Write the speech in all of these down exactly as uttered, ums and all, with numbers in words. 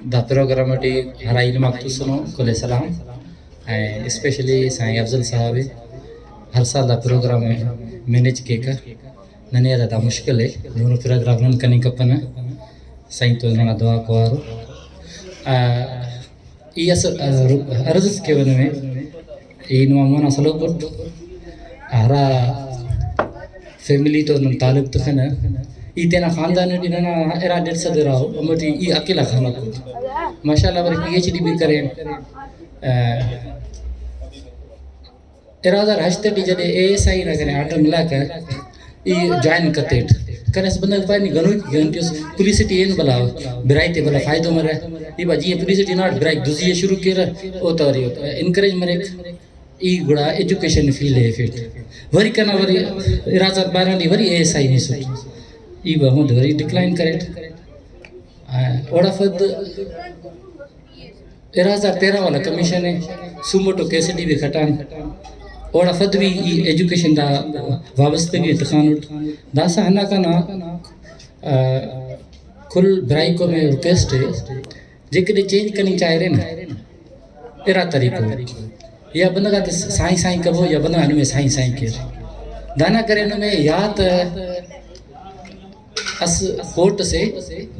دا پروگرام ٹی ہرا علم آک تسنو، کل سلام۔ اے اسپیشلی سائیں افضل صاحب ہر سال دا پروگرام مینج کیکہ، ننے دا مشکل ہے، دونوں پروگرام نن کننگ کپنہ۔ سائیں تو ننا دعا کوارو۔ آ، ای اسہ، آ، عرض اس کیوہ نمے، ای نما مونا سلوک اٹ، ہرا فیملی تو نن تعلق تخنہ، ای تینا خاندان ٹی ننا ارا ڈیڑھ سد ارا ءُ، ہموٹی ای اکیلا خانوک ءُ۔ ماشاءاللہ ورے پی ایچ ڈی بھی کرین۔ آ، ارا ہزار ہشت ٹی جدے اے ایس آئی نا کنے آرڈر ملاکہ، ای جوائن کتیٹ۔ کنے اسہ بندغ پائے نی گنوک گنوک اس، پولیس ٹی ہن بھلا براہوئی تے بھلا فائدہ مرے۔ ای با جی پولیس ٹی ہناٹ، براہوئیک دزی ءِ شروع کیرہ، او تا ورے انکریج مریک۔ ای گڑا ایجوکیشن فیلڈ ءِ ہرفیٹ۔ وری کنا وری ارا ہزار بارہ ٹی وری اے ایس آئی ہنسٹ۔ ای با ہمود وری ڈکلائن کریٹ۔ آ، اوڑا پد ارا ہزار تیرہ والا کمیشن ءِ، سوموٹو کیس ٹی بھی کھٹان۔ اوڑا پد بھی ای ایجوکیشن تا وابستگی تخانٹ۔ داسہ ہندا کنا، آ، کل براہوئی قوم ءِ ریکویسٹ ءِ، جیکڈے چینج کننگ چاہرے نا، ارا طریقہ ءِ۔ یا بندغ آتے سائیں سائیں کبو، یا بندغ آ نمے سائیں سائیں کیر۔ دانا کرے نمے یا تہ اس کوٹ سے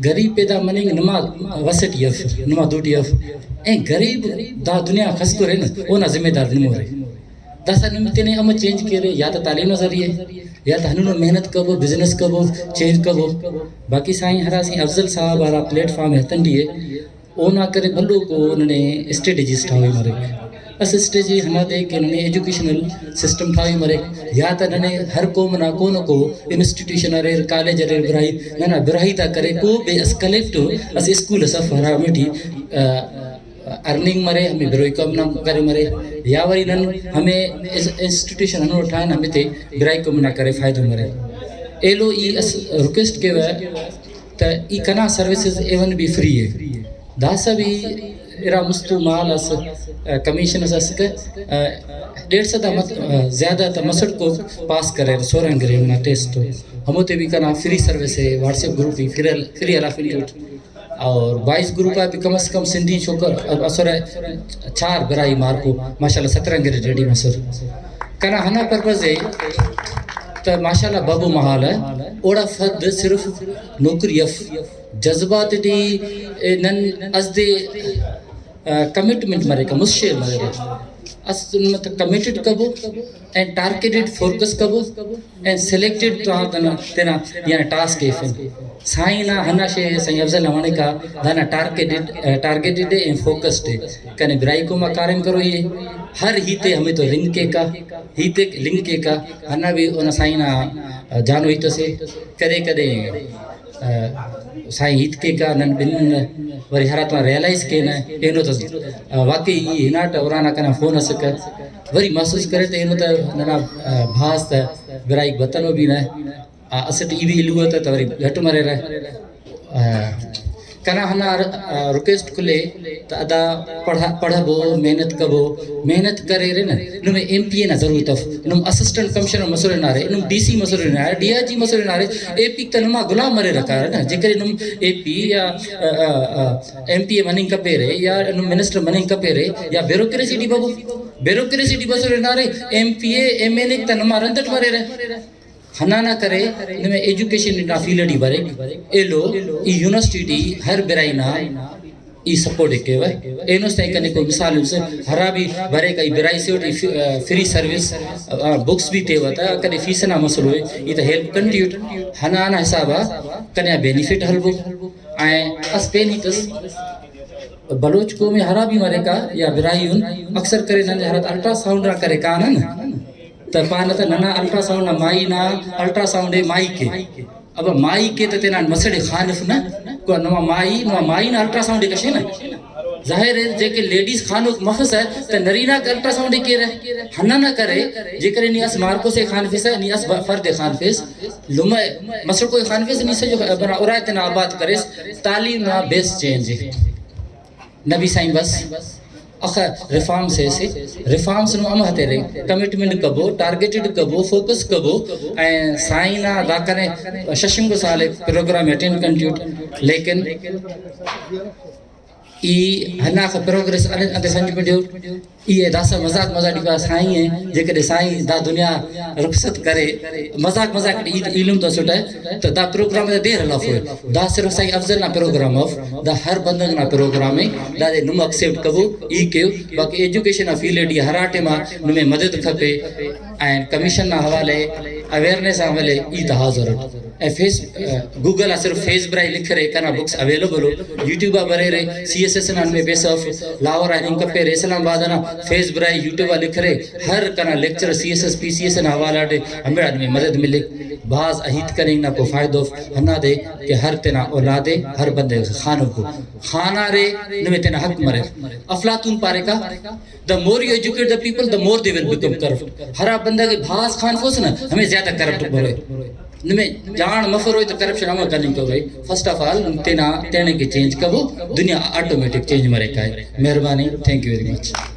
غریب پیدا مننگ نما وس ٹی اف، نما دوٹی اف۔ اے غریب دا دنیا خسکرے نا، اونا ذمہ دار نمورے۔ داسہ نم تینے امر چینج کیرے، یا تہ تعلیم نا ذریعے، یا تہ ہندنو محنت کبو، بزنس کبو، چینج کبو۔ باقی سائیں ہرا سائیں افضل صاحب ہرا پلیٹ فارم ہتنڈی ءِ، اونا کرے بھلوکو ننے اسٹریٹجیز ٹھاوئی مریک۔ اسہ اسٹریٹجی ہندادے کہ ننے ایجوکیشنل سسٹم ٹھاوئی مریک، یا تہ ننے ہر قوم نا کونکو انسٹیٹیوشن اریر، کالج اریر براہوئی، ننا براہوئی تا کرے کو بے اس کلیکٹو اسہ اسکول اس اف ہرا ہمیٹی، آ، ارننگ مرے، ہمے براہوئی قوم نا کرے مرے، یا وری نن ہمے اس-، انسٹیٹیوشن ہندنو ٹھاہن ہمیتے براہوئی قوم نا کرے فائدہ مرے۔ ایلو ای اس ریکویسٹ کیوہ تہ ای کنا سروسز ایون بھی فری ءِ۔ داسہ بھی ارا مست مال اس، آ، کمیشن اس اسکہ، آ، ڈیڑھ سد آ مت-، آ، زیادہ تہ مسڑ کو پاس کریر سورہ گریڈ نا ٹیسٹ۔ ہموتے بھی کنا فری سروس ءِ، واٹس ایپ گروپ بھی فری، فری ہرافنگ ٹی اٹ۔ اور بوائز گروپ آ بھی کم از کم سندھی چھوکر اسرہ، چار براہوئی مارکو ماشاءاللہ سترہ گریڈ ریڈی مسر۔ کنا ہندا پرپز ءِ تہ ماشاءاللہ بابو محال ءِ، اوڑا پد صرف نوکری اف۔ جذبات ٹی، اے، نن اسہ دے، آ، کمٹمنٹ مریکہ، مست شعر مریرہ۔ اسہ مطلب کمیٹڈ کبو اینڈ ٹارگیٹڈ فوکس کبو اینڈ سلیکٹڈ تینا، تینا یعنی ٹاسک ایفن۔ سائیں نا ہندا شے، سائیں افضل نا منکا، دانا ٹارگیٹڈ، آ، ٹارگیٹڈ ءِ اینڈ فوکسڈ ءِ۔ کنے براہوئی قوم آ کاریم کروئی ءِ، ہر ہیتے ہمے تو لنک کیکا، ہیتے لنک کیکا، ہندا بھی اونا سائیں نا، آ، جانو ہیت اسے۔ کدے کدے، آ، سائیں ہیت کیکا، نن بن وری ہراتم ریئلائز کینہ، اینو تس، آ، واقعی ای ہناٹ، اورانا کنا فون اسکہ، وری محسوس کرے تہ اینو تہ ننا، آ، بھاز تہ براہوئیک بتنو بھی نہ، آ، اسٹ ای بھی ایلو تہ، تہ وری گھٹ مریرہ۔ آ، کنا ہندا ر-، آ، ریکویسٹ کل ءِ تہ ادا پڑھ-، پڑھبو، محنت کبو، محنت کریرے نا، نمے ایم پی اے نا ضرورت اف، نم اسسٹنٹ کمشنر مسرے نارے، نم ڈی سی مسرے نارے، ڈی آئی جی مسرے نارے، اے پی تہ نما غلام مریرہ کارہ نا، جیکر نم اے پی یا، آ، آ، آ، ایم پی اے مننگ کپیرے یا نم منسٹر مننگ کپیرے یا بیوروکریسی ٹی ببو، بیوروکریسی ٹی بسرے نارے، ایم پی اے، ایم این اے تہ نما رند اٹ مریرہ۔ ہندانا کرے نمے ایجوکیشن نا فیلڈ ٹی بریک، ایلو ای یونیورسٹی ٹی ہر براہوئی نا ای سپورٹ ءِ کیوہ۔ اینو اس تائیں کنے کوئی مثال اس ہرا بھی بریک، ای براہوئی سے ٹی فری سروس، آ، بکس بھی تیوہ تہ، کنے فیس نا مسئلہ ہوئے، ای تہ ہیلپ کنٹی اٹ۔ ہندانا حساب آ کنے آ بینیفٹ ہلبو۔ آئیں اس پین ہیت اس بلوچ قوم ہرا بھی مریکہ یا براہوئی ان اکثر کرے نن ہرا الٹرا ساؤنڈ نا کرے کانن، تہ پانہ تہ ننا الٹرا ساؤنڈ نا مائی نا الٹرا ساؤنڈ ءِ مائی کے۔ ابا مائی کے تہ تینا مسڑ ءِ خانف نہ، گڑا نما مائی، نما مائی نا الٹرا ساؤنڈ ءِ کشینہ۔ ظاہر ءِ جیکہ لیڈیز خانوک مفسہ تہ نرینہ آک الٹرا ساؤنڈ ءِ کیرہ۔ ہندانا کرے جیکر نی اس مارکو سے خانفسہ، نی اس فرد ءِ خانفیس، لمہ مسڑکو ءِ خانفیس، نی سجو بنا ارائے تینا آباد کریس، تعلیم نا بیس چینج ءِ۔ نبی سائیں بس اخہ ریفارمس ایسے، ریفارمس نم امہ تیرے، کمٹمنٹ کبو، ٹارگیٹڈ کبو، فوکس کبو، اے سائیں نا دا کنے ششنگو سال پروگرام اٹینڈ کنٹیوٹ، لیکن ای ہناخہ پروگریس انت انت سمجھ بڈیو۔ ای داسہ مذاق مذاق ڈیبا سائیں ہے، جے کدے سائیں دا دنیا رخصت کرے، مذاق مذاق ای ایلم تو سٹے۔ تو دا پروگرام دے دیر لافو، دا صرف سائیں افضل نا پروگرام اف، دا ہر بندغ نا پروگرام ہے۔ دا دے نم ایکسپٹ کبو، ای کیو۔ باقی ایجوکیشن آ فیلڈ ای ہرا ٹائما نمے مدد کھپے، اینڈ کمیشن نا حوالے، اویئرنیس آن ولے ای تا حاضر اٹ۔ اے فیس، گوگل آ صرف فیس برائی لکھرے، کنا بکس اویلیبل ء۔ یوٹیوب آ بریرے، سی ایس ایس نا نمے پیسہ اف۔ لاہور آ ہننگ کپیرے، اسلام آباد نا فیس برائی یوٹیوب آ لکھرے، ہر کنا لیکچر سی ایس ایس، پی سی ایس نا حوالہ ٹی ہمیڑا نمے مدد ملک۔ بھاز ہیت کننگ نا کو فائدہ اف۔ ہندادے کہ ہر تینا اولاد ء، ہر بندغ خانوکو خانارے، نمے تینا حق مریر۔ افلاطون پارے کا، The more you educate the people, the more they will become corrupt. ہرا بندغ ء بھاز خانفوس نا، ہمے زیادہ کرپٹ بروئے۔ نمے جان مفروئے تو کرپشن ہمو کننگ کروئے۔ فرسٹ آف آل، نم تینا تینے کہ چینج کبو، دنیا آٹومیٹک چینج مریک کائے۔ مہربانی، thank you very much.